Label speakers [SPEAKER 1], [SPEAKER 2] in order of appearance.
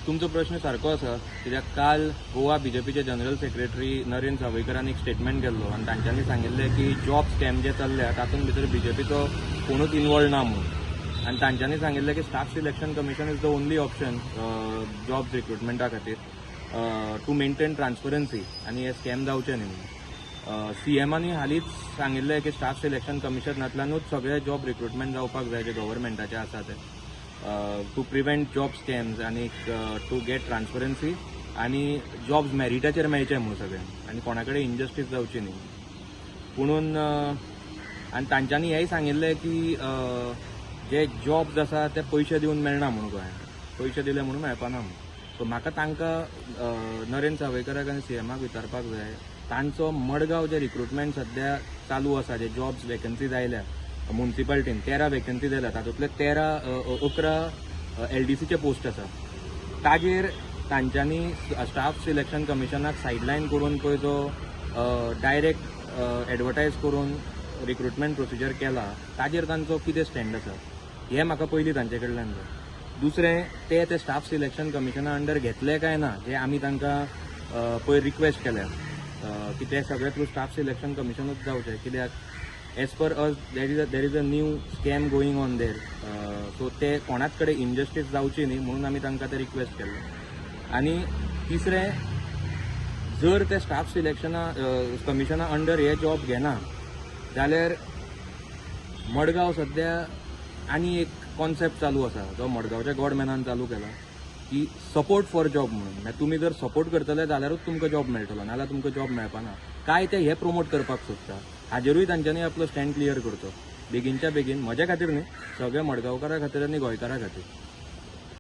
[SPEAKER 1] तुमचो प्रश्न सारको आसा, कित्याक काल गोवा बीजेपीचे जनरल सेक्रेटरी नरेंद्र सावयकरान एक स्टेटमेंट केल्लो आनी तांच्यांनी सांगिल्लें की जॉब स्कॅम जे चल्ल्या तातूंत भितर बीजेपीचो कोणूच इनवॉल्व ना म्हणून. आनी तांच्यांनी सांगिल्लें की Staff Selection Commission is the only option job रिक्रुटमेंटा खातीर टू मेंटेन ट्रान्सपरन्सी आनी हे स्कॅम जावचे न्ही म्हणून. सीएमांनी हालींच सांगिल्लें की स्टाफ सिलेक्शन कमिशनांतल्यानूच सगळे जॉब रिक्रुटमेंट जावपाक जाय जे गव्हर्मेंटाचे आसा ते, टू प्रिवेंट जॉब स्कॅम्स आनी टू गेट ट्रान्सपरन्सी आनी जॉब्स मेरिटाचेर मेळचे म्हणून सगळ्यांक आनी कोणा कडेन इनजस्टीस जावची न्ही. पुणून आनी तांच्यांनी हेंय सांगिल्लें की जे जॉब्स आसा ते पयशे दिवन मेळना म्हणून, गोंयांत पयशे दिले म्हणून मेळपाना म्हणून. सो म्हाका तांकां, नरेंद्र सावयकराक आनी सीएमाक विचारपाक जाय, तांचो मडगांव जे रिक्रुटमेंट सद्या चालू आसा, जे जॉब्स वेकन्सीज आयल्या, मुन्सिपालिटीन 13 वेकन्सीज आयल्या, तातूंतले 13, 11 एलडीसीचे पोस्ट आसा, ताजेर तांच्यांनी स्टाफ सिलेक्शन कमिशनाक सायडलायन करून पळय जो डायरेक्ट एडवर्टायज करून रिक्रुटमेंट प्रोसिजर केला, ताजेर तांचो कितें स्टँड आसा हें म्हाका पयलीं तांचे कडल्यान जाय. दुसरें, ते ते स्टाफ सिलेक्शन कमिशना अंडर घेतले काय ना, जे आमी तांकां पयर रिक्वेस्ट केल्या की ते सगळे थ्रू स्टाफ सिलेक्शन कमिशनूच जावचें, कित्याक as per us there is a new scam going on there. So ते कोणाच कडेन इनजस्टीस जावची न्ही म्हणून आमी तांकां ते रिक्वेस्ट केल्लें. आनी तिसरें, जर ते स्टाफ सिलेक्शना कमिशना अंडर हे जॉब घेना जाल्यार मडगांव सद्या आनी एक कॉन्सेप्ट चालू आसा, जो मडगांवच्या गॉडमॅनान चालू केला की सपोर्ट फॉर जॉब म्हणून. म्हळ्यार तुमी जर सपोर्ट करतले जाल्यारूच तुमकां जॉब मेळटलो, नाजाल्यार तुमकां जॉब मेळपाना. काय ते हे प्रमोट करपाक सोदता? हाजेरूय तांच्यांनी आपलो स्टँड क्लियर करचो बेगीनच्या बेगीन, म्हज्या खातीर न्ही, सगळ्या मडगांवकारा खातीर आनी गोंयकारा खातीर.